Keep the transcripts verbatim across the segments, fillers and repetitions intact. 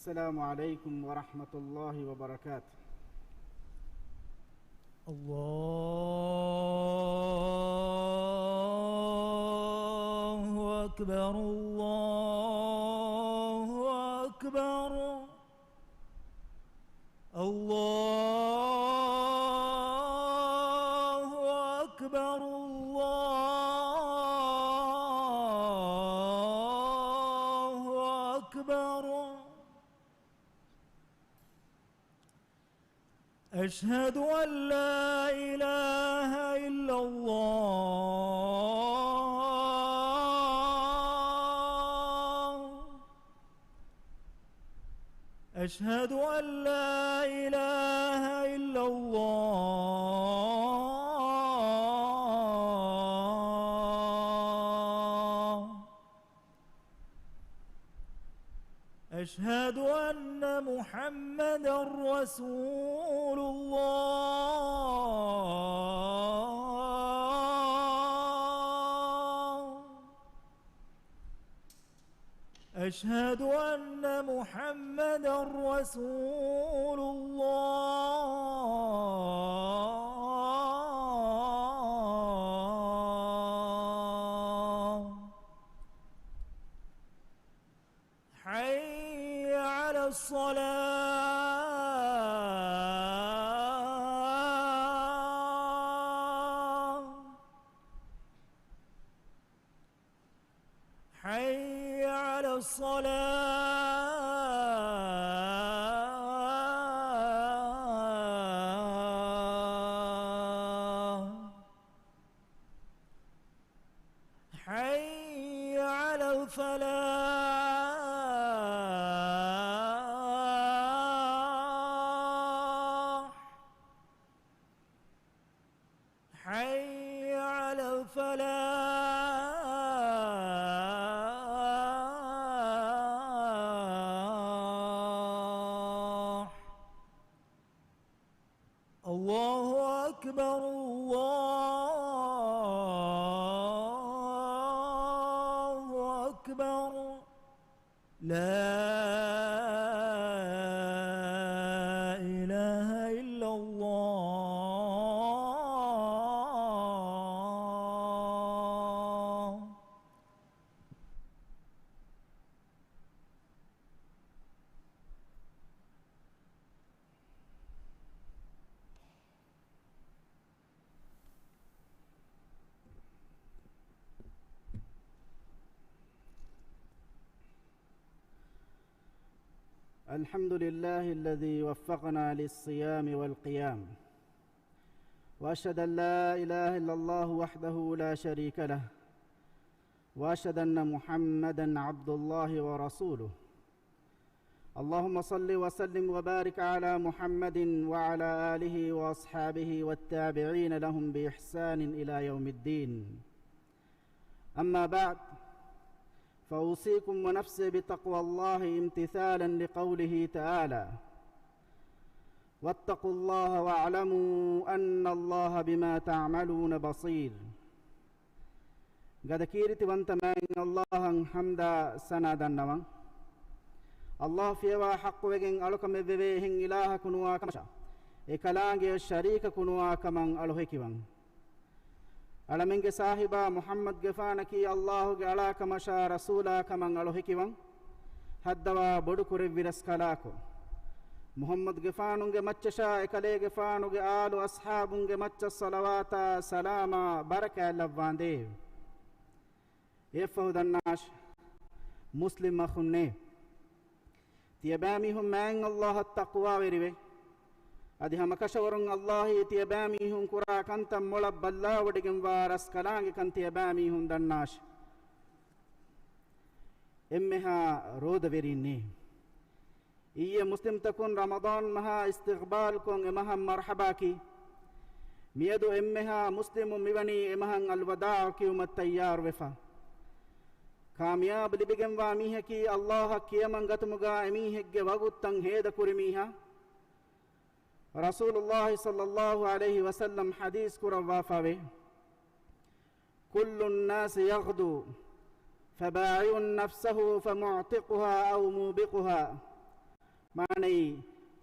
السلام عليكم ورحمة الله وبركاته. الله أكبر، الله أكبر، الله أكبر، الله أكبر. أشهد أن لا إله إلا الله. أشهد أن لا إله إلا الله. أشهد أن محمدا رسول الله. أشهد أن محمدا رسول الله. حي على الصلاة. حي على الصلاة. حي على الفلاح. حي على الفلاح. الله أكبر، الله أكبر. لا إله إلا الله. الحمد لله الذي وفقنا للصيام والقيام، وأشهد أن لا إله إلا الله وحده لا شريك له، وأشهد أن محمدا عبد الله ورسوله. اللهم صل وسلم وبارك على محمد وعلى آله وأصحابه والتابعين لهم بإحسان إلى يوم الدين. أما بعد، فأوصيكم ونفسي بتقوى الله امتثالا لقوله تعالى: واتقوا الله واعلموا أن الله بما تعملون بصير. ގަދަ ކީރިތިވަންތަ މާތް ﷲ އަށް ޙަމްދާ ސަނާ ދަންނަވަން. ﷲ ފިޔަވާ ޙައްޤުވެގެން އަޅުކަމެއް ވެވޭ އެހެން އިލާހަކު ނުވާ ކަމަށާ، އެކަލާނގެއަށް ޝަރީކަކު ނުވާ ކަމަށް އަޅު ހެކިވަން. އަޅަމެންގެ ސާހިބާ މުޙައްމަދުގެފާނަކީ ﷲ ގެ އަޅާ ކަމަށާ ރަސޫލާ ކަމަށް އަޅު ހެކިވަން. ހައްދަވާ ބޮޑު ކުރެއްވި ރަސްކަލާކޮ، މުޙައްމަދުގެފާނުގެ މައްޗަށާ އެކަލޭގެފާނުގެ އާލު އަޞްޙާބުންގެ މައްޗަށް ޞަލަވާތާ ސަލާމާ ބަރަކާތް ލައްވާނދޭވެ. އެއަށްފަހު ދަންނާށި، މުސްލިމް އަޚުންނޭ، ތިޔަބައިމީހުން މާތް ﷲ އަށް ތަޤްވާވެރިވެ، އަދި ހަމަކަށަވަރުން ﷲ އީ ތިޔަބައިމީހުން ކުރާ ކަންތައް މޮޅަށް ބައްލަވަޑައިގެންވާ ރަސްކަލާނގެކަން ތިޔަބައިމީހުން ދަންނާށި. އެންމެހާ ރޯދަވެރީންނޭ، އިއްޔެ މުސްލިމްތަކުން ރަމަޟާން މަހާ އިސްތިޤްބާލްކޮށް އެމަހަށް މަރްޙަބާކީ، މިއަދު އެންމެހާ މުސްލިމުން މިވަނީ އެމަހަށް އަލްވަދާޢު ކިޔުމަށް ތައްޔާރުވެފަ. ކާމިޔާބު ލިބިގެންވާ މީހަކީ ﷲ އަށް ކިޔަމަން ގަތުމުގާ އެމީހެއްގެ ވަގުތުތައް ހޭދަކުރި މީހާ. ރަސޫލުﷲ ޞައްލަﷲ ޢަލައިހި ވަސައްލަމް ޙަދީޘް ކުރައްވާފަވޭ، كل الناس يغدو فبائع نفسه فمعتقها أو موبقها. މާނައީ،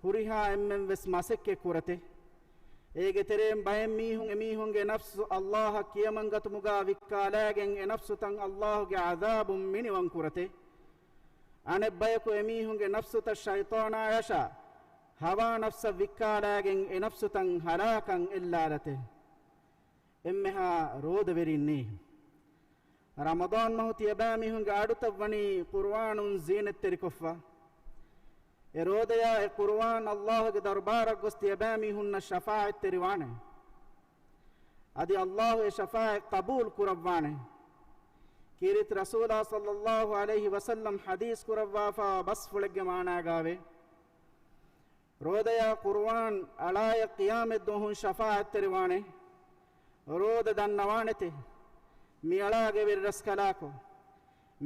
ހުރިހާ އެންމެން ވެސް މަސައްކަތް ކުރަތެ. އޭގެ ތެރެއިން ބައެއް މީހުން އެމީހުންގެ ނަފްސު އައްލާހަށް ކިޔަމަންގަތުމުގާ ވިއްކާލާގެން އެ ނަފްސުތައް އައްލާހުގެ ޢަޛާބުން މިނިވަން ކުރަތެ. އަނެއްބަޔަކު އެމީހުންގެ ނަފްސުތައް ޝައިޠާނާޔަށާ ހަވާ ނަފްސަށް ވިއްކާލާގެން އެ ނަފްސުތައް ހަލާކަށް އެއްލާލަތެ. އެންމެހާ ރޯދަވެރިންނޭ. ރަމަޟާން މަހު ތިޔަބައިމީހުންގެ އަޑުތައް ވަނީ ޤުރުއާނުން ޒީނަތްތެރިކޮށްފަ. އެ ރޯދަޔާ އެ ޤުރުއާން އައްލާހުގެ ދަރުބާރަށް ގޮސް ތިޔަބައިމީހުންނަށް ޝަފާޢަތްތެރިވާނެ. އަދި އައްލާހު އެ ޝަފާޢަތް ޤަބޫލު ކުރައްވާނެ. ކީރިތި ރަސޫލާ ޞައްލައްލާހު ޢަލައިހި ވަސައްލަމް ޙަދީޘް ކުރައްވާފާ ބަސްފުޅެއްގެ މާނާގާވޭ. ރޯދަޔާ ޤުރުއާން އަޅާއަށް ޤިޔާމަތްދުވަހުން ޝަފާޢަތްތެރިވާނެ. ރޯދަ ދަންނަވާނެތެ، މިއަޅާގެ ވެރިރަސްކަލާކޮ،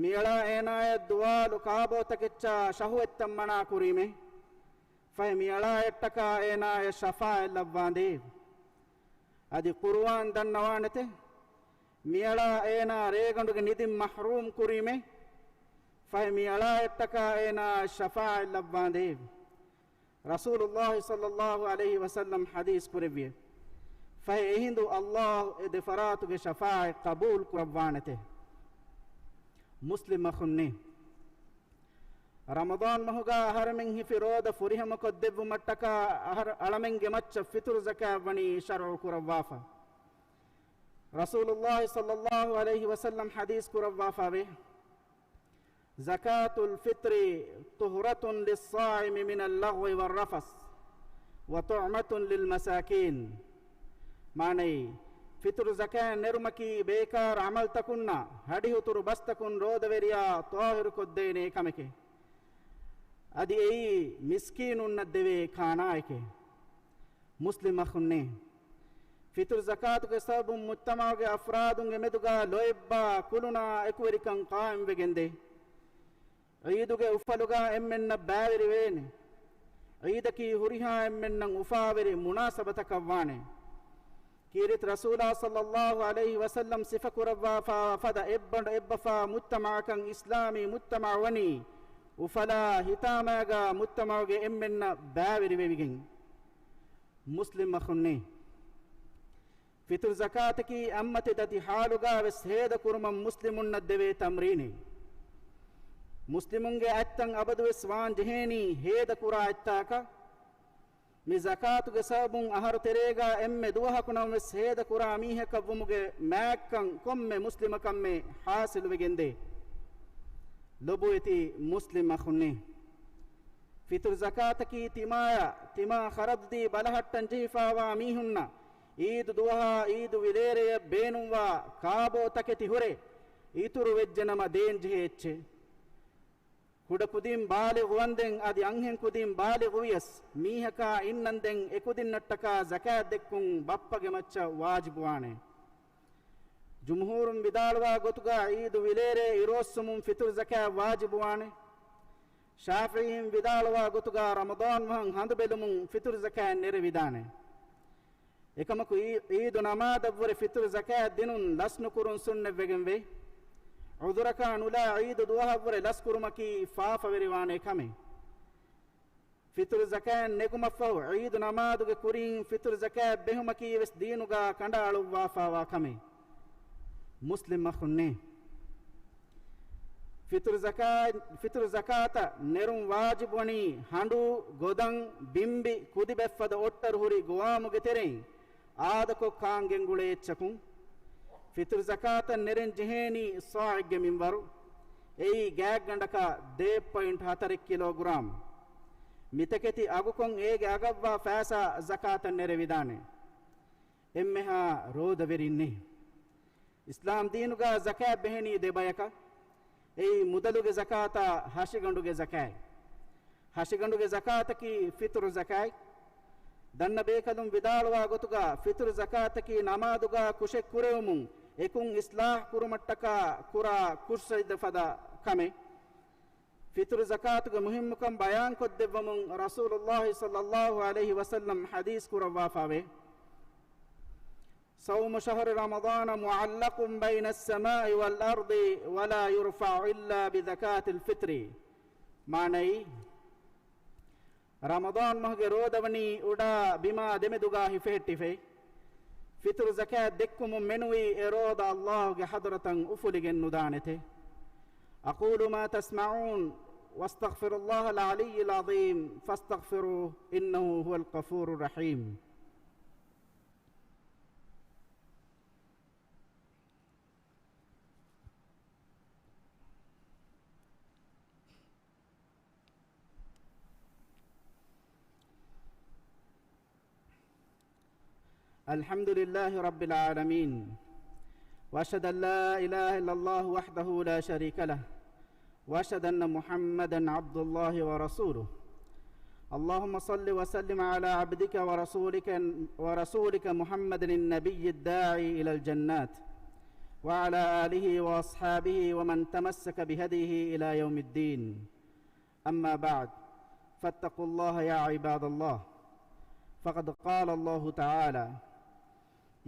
މިއަޅާ އޭނާޔަށް ދުވާލު ކާބޯތަކެއްޗާ ޝަހުވަތްތައް މަނާ ކުރީމޭ. ފަހެ މިއަޅާއަށްޓަކާ އޭނާޔަށް ޝަފާޢަތް ލައްވާނދޭ. އަދި ޤުރުއާން ދަންނަވާނެތެ، މިއަޅާ އޭނާ ރޭގަނޑުގެ ނިދިން މަޙްރޫމް ކުރީމޭ. ފަހެ މިއަޅާއަށްޓަކާ އޭނާ ޝަފާޢަތް ލައްވާނދޭ. ރަސޫލުﷲ ޞައްލައްލާހު ޢަލައިހި ވަސައްލަމް ޙަދީޘް ކުރެއްވިއެވެ. ފަހެ އެހިނދު އައްލާހު އެ ދެ ފަރާތުގެ ޝަފާޢަތް ޤަބޫލު ކުރައްވާނެތެ. މުސްލިމް އަޚުންނޭ. ރަމަޟާން މަހުގާ އަހަރެމެން ހިފި ރޯދަ ފުރިހަމަކޮށްދެއްވުމަށްޓަކާ އަހަރު އަޅަމެންގެ މައްޗަށް ފިތުރު ޒަކާތް ވަނީ ޝަރުޢު ކުރައްވާފަ. ރަސޫލުﷲ ޞައްލައްލާހު ޢަލައިހި ވަސައްލަމް ޙަދީޘް ކުރައްވާފާވޭ. زكاة الفطر طهرة للصائم من اللغو والرفث وطعمة للمساكين. މާނައީ، ފިތުރު ޒަކާތް ނެރުމަކީ ބޭކާރު ޢަމަލުތަކުންނާ ހަޑިހުތުރު ބަސްތަކުން ރޯދަވެރިޔާ ޠާހިރުކޮށްދޭނޭ ކަމެކޭ. އަދި އެއީ މިސްކީނުންނަށް ދެވޭ ކާނާއެކޭ. މުސްލިމް އަޚުންނޭ. ފިތުރު ޒަކާތުގެ ސަބަބުން މުޖްތަމަޢުގެ އަފްރާދުންގެ މެދުގާ ލޯތްބާ ކުލުނާ އެކުވެރިކަން ޤާއިމްވެގެންދޭ. ޢީދުގެ އުފަލުގާ އެންމެންނަށް ބައިވެރިވޭނެ. ޢީދަކީ ހުރިހާ އެންމެންނަށް އުފާވެރި މުނާސަބަތަކަށްވާނެ. ކީރިތި ރަސޫލާ ޞައްލައްލާހު ޢަލައިހި ވަސައްލަމް ސިފަކުރައްވާފާ ފަދަ އެއްބަނޑު އެއްބަފާ މުޖްތަމަޢަކަށް އިސްލާމީ މުޖްތަމަޢު ވަނީ، އުފަލާ ހިތާމައިގާ މުޖްތަމަޢުގެ އެންމެންނަށް ބައިވެރިވެވިގެން. މުސްލިމް އަޚުންނޭ. ފިތުރު ޒަކާތަކީ އަތްމަތި ދަތި ޙާލުގާވެސް ހޭދަކުރުމަށް މުސްލިމުންނަށް ދެވޭ ތަމްރީނެއް. މުސްލިމުންގެ އަތްތައް އަބަދުވެސް ވާން ޖެހޭނީ ހޭދަކުރާ އަތްތަކަށް. މި ޒަކާތުގެ ސަބަބުން އަހަރު ތެރޭގާ އެންމެ ދުވަހަކު ނަމަވެސް ހޭދަކުރާ މީހަކަށްވުމުގެ މާތްކަން ކޮންމެ މުސްލިމަކަށްމެ ޙާޞިލުވެގެންދޭ. ލޮބުވެތި މުސްލިމް އަޚުންނޭ. ފިތުރު ޒަކާތަކީ ތިމާޔަށް ތިމާ ޚަރަދުދީ ބަލަހައްޓަން ޖެހިފާވާ މީހުންނަށް ޢީދު ދުވަހާ ޢީދު ވިލޭރެޔަށް ބޭނުންވާ ކާބޯ ތަކެތި ހުރެ އިތުރު ވެއްޖެނަމަ ދޭންޖެހޭ އެއްޗެއް. ކުޑަކުދިން ބާލިޣުވަންދެން އަދި އަންހެން ކުދިން ބާލިޣުވިޔަސް މީހަކާ އިންނަންދެން އެކުދިންނަށްޓަކާ ޒަކާތް ދެއްކުން ބައްޕަގެ މައްޗަށް ވާޖިބުވާނެ. ޖުމްހޫރުން ވިދާޅުވާ ގޮތުގާ ޢީދު ވިލޭރޭ އިރުއޮއްސުމުން ފިތުރު ޒަކާތް ވާޖިބުވާނެ. ޝާފިޢީން ވިދާޅުވާ ގޮތުގާ ރަމަޟާން މަހަށް ހަނދު ބެލުމުން ފިތުރު ޒަކާތް ނެރެވިދާނެ. އެކަމަކު ޢީ-، ޢީދު ނަމާދަށްވުރެ ފިތުރު ޒަކާތް ދިނުން ލަސްނުކުރުން ސުންނަތްވެގެންވޭ. ޢުޛުރަކާ ނުލާ ޢީދު ދުވަހަށްވުރެ ލަސްކުރުމަކީ ފާފަވެރިވާނެ ކަމެއް. ފިތުރު ޒަކާތް ނެގުމަށްފަހު ޢީދު ނަމާދުގެ ކުރިން ފިތުރު ޒަކާތް ބެހުމަކީވެސް ދީނުގާ ކަނޑައަޅުއްވާފާވާ ކަމެއް. މުސްލިމް އަޚުންނޭ. ފިތުރު ޒަކާ-، ފިތުރު ޒަކާތަށް ނެރުން ވާޖިބުވަނީ ހަނޑޫ، ގޮދަން، ބިނބި، ކުދިބައެއްފަދަ އޮއްޓަރު ހުރި ގޮވާމުގެ ތެރެއިން އާދަކޮށް ކާން ގެންގުޅޭ އެއްޗަކުން. ފިތުރު ޒަކާތަށް ނެރެން ޖެހޭނީ ޞާޢެއްގެ މިންވަރު. އެއީ ގާތްގަނޑަކަށް ދޭއް ޕޮއިންޓް ހަތަރެއް ކިލޯގްރާމް. މިތަކެތި އަގުކޮން އޭގެ އަގަށްވާ ފައިސާ ޒަކާތަށް ނެރެވިދާނެ. އެންމެހާ ރޯދަވެރިންނޭ. އިސްލާމް ދީނުގާ ޒަކާތް ބެހެނީ ދެ ބަޔަކަށް. އެއީ މުދަލުގެ ޒަކާތާ ހަށިގަނޑުގެ ޒަކާތް. ހަށިގަނޑުގެ ޒަކާތަކީ ފިތުރު ޒަކާތް. ދަންނަ ބޭކަލުން ވިދާޅުވާ ގޮތުގާ ފިތުރު ޒަކާތަކީ ނަމާދުގާ ކުށެއް ކުރެވުމުން އެކުން އިޞްލާޙް ކުރުމަށްޓަކާ ކުރާ ކުށްސަޖިދަ ފަދަ ކަމެއް. ފިތުރު ޒަކާތުގެ މުހިއްމުކަން ބަޔާންކޮށްދެއްވަމުން ރަސޫލުﷲ ޞައްލައްލާހު ޢަލައިހި ވަސައްލަމް ޙަދީޘް ކުރައްވާފާވޭ. صوم شهر رمضان معلق بين السماء والأرض ولا يرفع إلا بزكاة الفطر. މާނައީ، ރަމަޟާން މަހުގެ ރޯދަ ވަނީ އުޑާ ބިމާ ދެމެދުގާ ހިފެހެއްޓިފައި. ފިތުރު ޒަކާތް ދެއްކުމުން މެނުވީ އެ ރޯދަ ﷲ ގެ ޙަޟްރަތަށް އުފުލިގެން ނުދާނެތެ. أقول ما تسمعون وأستغفر الله العلي العظيم فاستغفروه إنه هو الغفور الرحيم. الحمد لله رب العالمين، وأشهد أن لا إله إلا الله وحده لا شريك له، وأشهد أن محمدا عبد الله ورسوله. اللهم صل وسلم على عبدك ورسولك، ورسولك محمد النبي الداعي إلى الجنات، وعلى آله وأصحابه ومن تمسك بهديه إلى يوم الدين. أما بعد، فاتقوا الله يا عباد الله، فقد قال الله تعالى: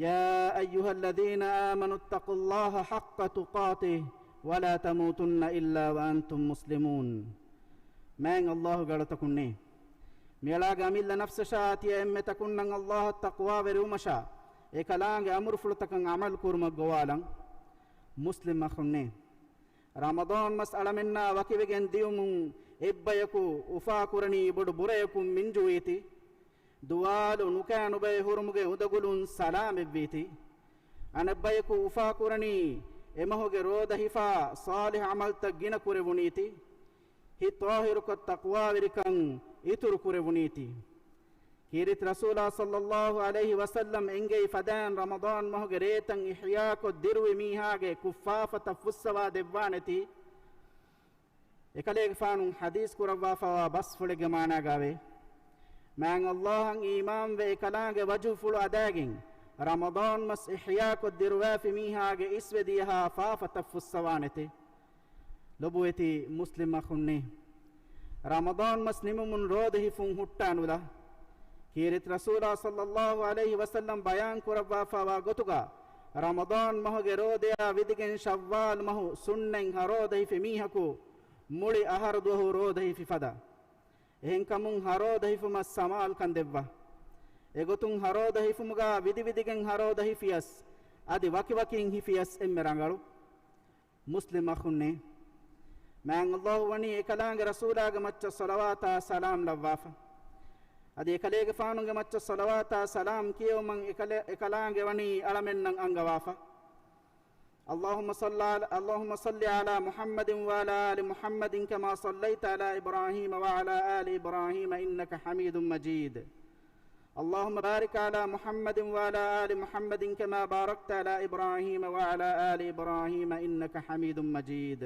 يا أيها الذين آمنوا اتقوا الله حق تقاته ولا تموتن إلا وأنتم مسلمون. މާތް ﷲ ގެ އަޅުތަކުންނޭ! މިއަޅާގެ އަމިއްލަ ނަފްސަށާ ތިޔަ އެންމެ ތަކުންނަށް ﷲ އަށް ތަޤްވާވެރިވުމަށާ، އެކަލާނގެ އަމުރުފުޅުތަކަށް ޢަމަލު ކުރުމަށް ގޮވާލަން. މުސްލިމް އަޚުންނޭ! ރަމަޟާން މަސް އަޅަމެންނާ ވަކިވެގެން ދިޔުމުން އެއްބަޔަކު އުފާކުރަނީ ބޮޑު ބުރަޔަކުން މިންޖުވީތީ. ދުވާލު ނުކާ ނުބައި ހުރުމުގެ އުނދަގުލުން ސަލާމަތްވީތީ. އަނެއްބަޔަކު އުފާކުރަނީ އެމަހުގެ ރޯދަ ހިފާ ޞާލިޙު ޢަމަލްތައް ގިނަ ކުރެވުނީތީ. ހިތް ޠާހިރުކޮށް ތަޤްވާވެރިކަން އިތުރު ކުރެވުނީތީ. ކީރިތި ރަސޫލާ ޞައްލައްލާހު ޢަލައިހި ވަސައްލަމް އެންގެވި ފަދައިން ރަމަޟާން މަހުގެ ރޭތައް އިޙްޔާކޮށް ދިރުވި މީހާގެ ކުށްފާފަތައް ފުއްސަވާ ދެއްވާނެތީ. އެކަލޭގެފާނު ޙަދީޘް ކުރައްވާފައިވާ ބަސްފުޅެއްގެ މާނާގައިވޭ. މާތް ﷲ އަށް އީމާންވެ އެކަލާނގެ ވަޖުހުފުޅު އަދާގެން ރަމަޟާން މަސް އިޙްޔާކޮށް ދިރުވާފި މީހާގެ އިސްވެދިޔަހާ ފާފަތައް ފުއްސަވާނެތެ. ލޮބުވެތި މުސްލިމް އަޚުންނޭ! ރަމަޟާން މަސް ނިމުމުން ރޯދަ ހިފުން ހުއްޓާނުލާ. ކީރިތި ރަސޫލާ ޞައްލައްލާހު ޢަލައިހި ވަސައްލަމް ބަޔާން ކުރައްވާފައިވާ ގޮތުގަ، ރަމަޟާން މަހުގެ ރޯދަޔާ ވިދިގެން ޝައްވާލް މަހު ސުންނަތް ހަ ރޯދަ ހިފި މީހަކު މުޅި އަހަރު ދުވަހު ރޯދަ ހިފި ފަދަ. އެހެންކަމުން ހަ ރޯދަ ހިފުމަށް ސަމާލުކަން ދެއްވާ. އެގޮތުން ހަ ރޯދަ ހިފުމުގަ ވިދިވިދިގެން ހަ ރޯދަ ހިފިޔަސް، އަދި ވަކިވަކިން ހިފިޔަސް އެންމެ ރަނގަޅު. މުސްލިމް އަޚުންނޭ! މާތް ﷲ ވަނީ އެކަލާނގެ ރަސޫލާގެ މައްޗަށް ޞަލަވާތާ ސަލާމް ލައްވާފަ. އަދި އެކަލޭގެފާނުގެ މައްޗަށް ޞަލަވާތާ ސަލާމް ކިޔެވުމަށް އެކަލޭ-، އެކަލާނގެ ވަނީ އަޅަމެންނަށް އަންގަވާފަ. اللهم صل على، اللهم صل على محمد وعلى آل محمد كما صليت على إبراهيم وعلى آل إبراهيم إنك حميد مجيد. اللهم بارك على محمد وعلى آل محمد كما باركت على إبراهيم وعلى آل إبراهيم إنك حميد مجيد.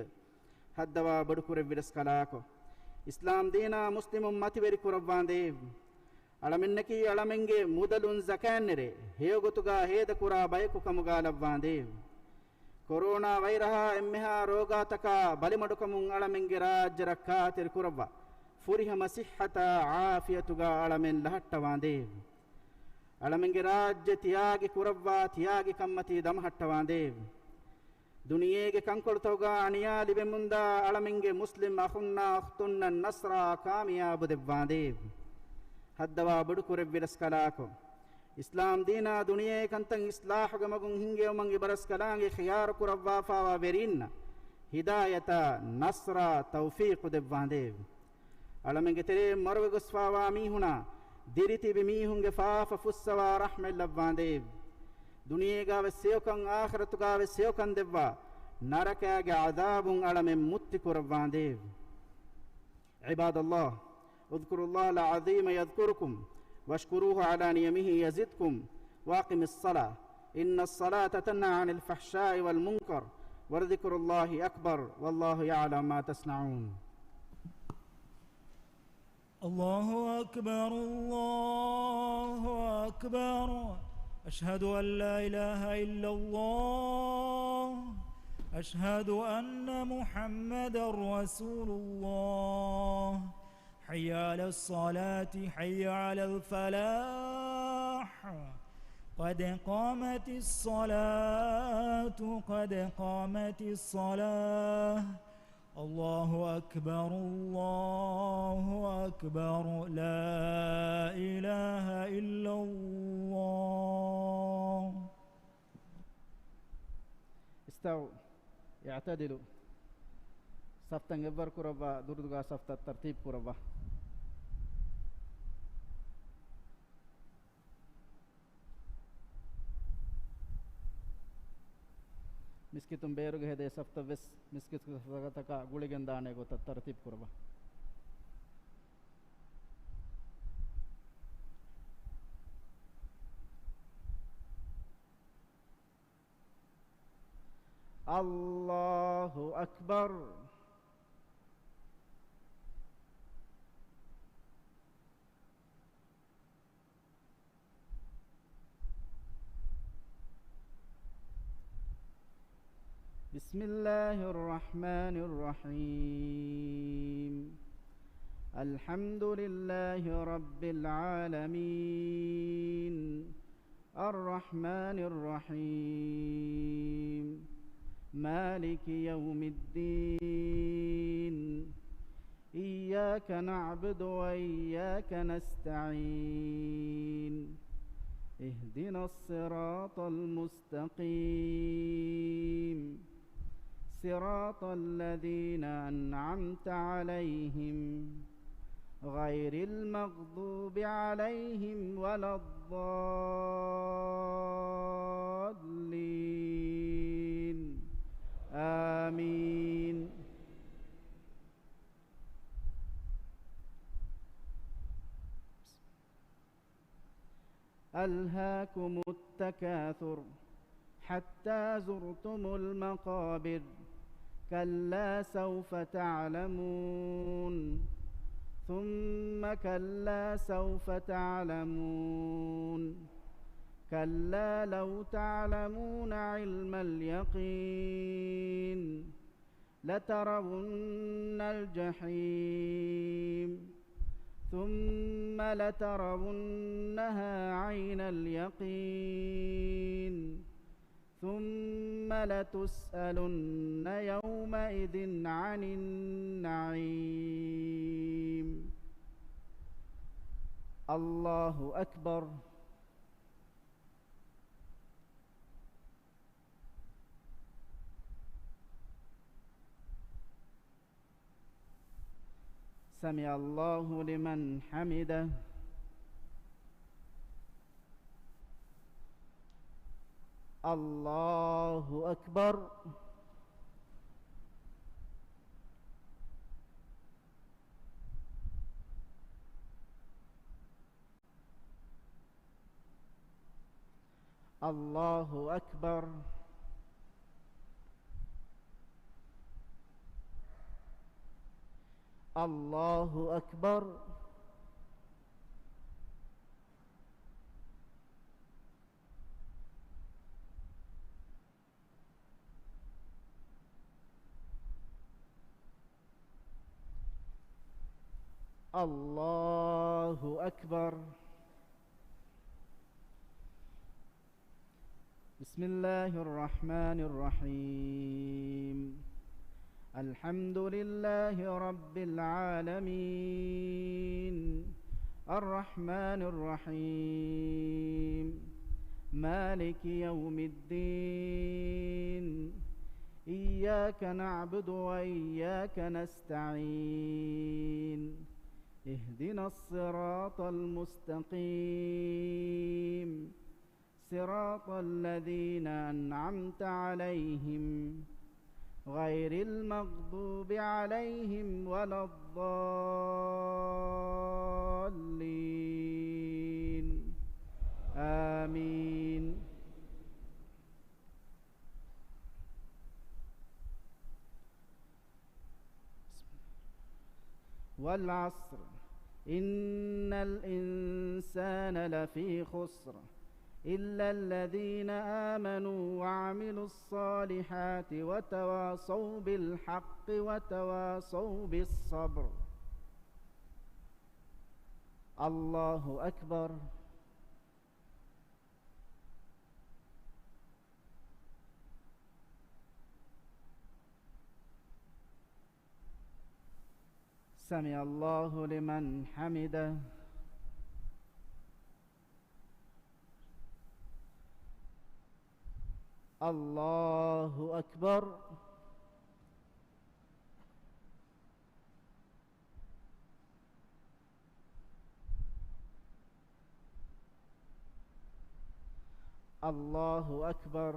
ހައްދަވާ ބޮޑުކުރެއްވިރަސްކަލާކޮ، އިސްލާމް ދީނާ މުސްލިމުން މަތިވެރި ކުރައްވާނދޭވެ! އަޅަމެންނަކީ އަޅަމެންގެ މުދަލުން ޒަކާތްނެރެ، ހެޔޮގޮތުގަ ހޭދަކުރާ ބަޔަކު ކަމުގަ ލައްވާނދޭވެ! ކޮރޯނާ ވައިރަހާ އެންމެހާ ރޯގާތަކާ ބަލިމަޑުކަމުން އަޅަމެންގެ ރާއްޖެ ރައްކާތެރި ކުރައްވާ، ފުރިހަމަ ސިއްހަތާ ޢާފިޔަތުގަ އަޅަމެން ލަހައްޓަވާނދޭވެ! އަޅަމެންގެ ރާއްޖެ ތިޔާގި ކުރައްވާ، ތިޔާގި ކަންމަތީ ދަމަހައްޓަވާނދޭވެ! ދުނިޔޭގެ ކަންކޮޅުތަކުގަ އަނިޔާ ލިބެމުންދާ އަޅަމެންގެ މުސްލިމް އަޚުންނާ އުޚްތުންނަށް ނަޞްރާ ކާމިޔާބު ދެއްވާނދޭވެ! ހައްދަވާ ބޮޑުކުރެއްވިރަސްކަލާކޮ، އިސްލާމް ދީނާ ދުނިޔޭ ކަންތައް އިޞްލާޙުގެ މަގުން ހިންގެވުމަށް އިބަރަސްކަލާނގެ ޚިޔާރު ކުރައްވާފައިވާ ވެރީންނަށް ހިދާޔަތާ ނަޞްރާ ތައުފީޤު ދެއްވާނދޭވެ! އަޅަމެންގެ ތެރެއިން މަރުވެގޮސްފައިވާ މީހުނާ ދިރިތިބި މީހުންގެ ފާފަ ފުއްސަވާ ރަޙްމަތް ލައްވާނދޭވެ! ދުނިޔޭގަވެސް ހެޔޮކަން އާޚިރަތުގަވެސް ހެޔޮކަން ދެއްވާ ނަރަކައިގެ ޢަޛާބުން އަޅަމެން މުއްތި ކުރައްވާނދޭވެ! عباد الله، اذكروا الله العظيم يذكركم، واشكروه على نعمه يزدكم، وأقم الصلاة، إن الصلاة تنهى عن الفحشاء والمنكر، ولذكر الله أكبر، والله يعلم ما تصنعون. الله أكبر، الله أكبر. أشهد أن لا إله إلا الله. أشهد أن محمدا رسول الله. حي على الصلاة، حي على الفلاح. قد قامت الصلاة، قد قامت الصلاة. الله أكبر، الله أكبر، لا إله إلا الله. استووا، اعتدلوا. ސަފްތައް އެއްވަރު ކުރައްވާ، ދުރުދުގާ ސަފްތައް ތަރްތީބު ކުރައްވާ. މިސްކިތުން ބޭރުގަ ހެދޭ ސަފްތައް ވެސް މިސްކިތުގެ ސަފުތަކާ ގުޅިގެން ދާނެ ގޮތަށް ތަރުތީބު ކުރައްވާ. الله أكبر. بسم الله الرحمن الرحيم. الحمد لله رب العالمين. الرحمن الرحيم. مالك يوم الدين. إياك نعبد وإياك نستعين. اهدنا الصراط المستقيم. صراط الذين أنعمت عليهم غير المغضوب عليهم ولا الضالين. آمين. ألهاكم التكاثر حتى زرتم المقابر. كلا سوف تعلمون. ثم كلا سوف تعلمون. كلا لو تعلمون علم اليقين. لترون الجحيم. ثم لترونها عين اليقين. ثم لتسألن يومئذ عن النعيم. الله أكبر. سمع الله لمن حمده. الله أكبر. الله أكبر. الله أكبر. الله أكبر. بسم الله الرحمن الرحيم. الحمد لله رب العالمين. الرحمن الرحيم. مالك يوم الدين. إياك نعبد وإياك نستعين. اهدنا الصراط المستقيم. صراط الذين أنعمت عليهم غير المغضوب عليهم ولا الضالين. آمين. والعصر. إن الإنسان لفي خسر. إلا الذين آمنوا وعملوا الصالحات وتواصوا بالحق وتواصوا بالصبر. الله أكبر. سمع الله لمن حمده. الله أكبر. الله أكبر.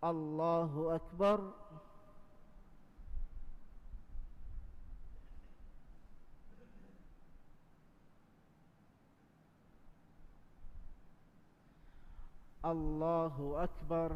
الله أكبر. الله أكبر.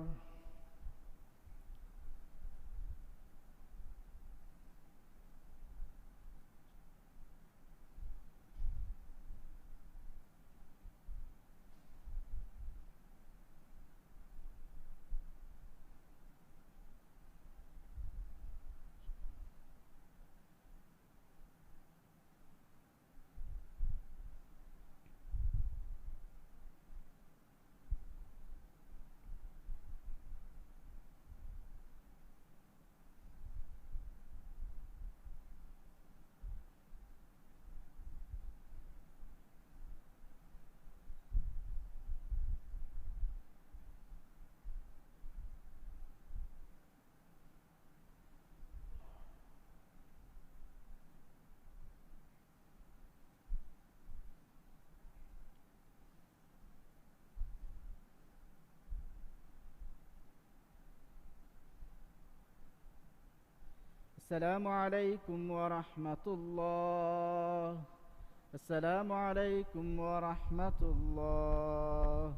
السلام عليكم ورحمة الله. السلام عليكم ورحمة الله.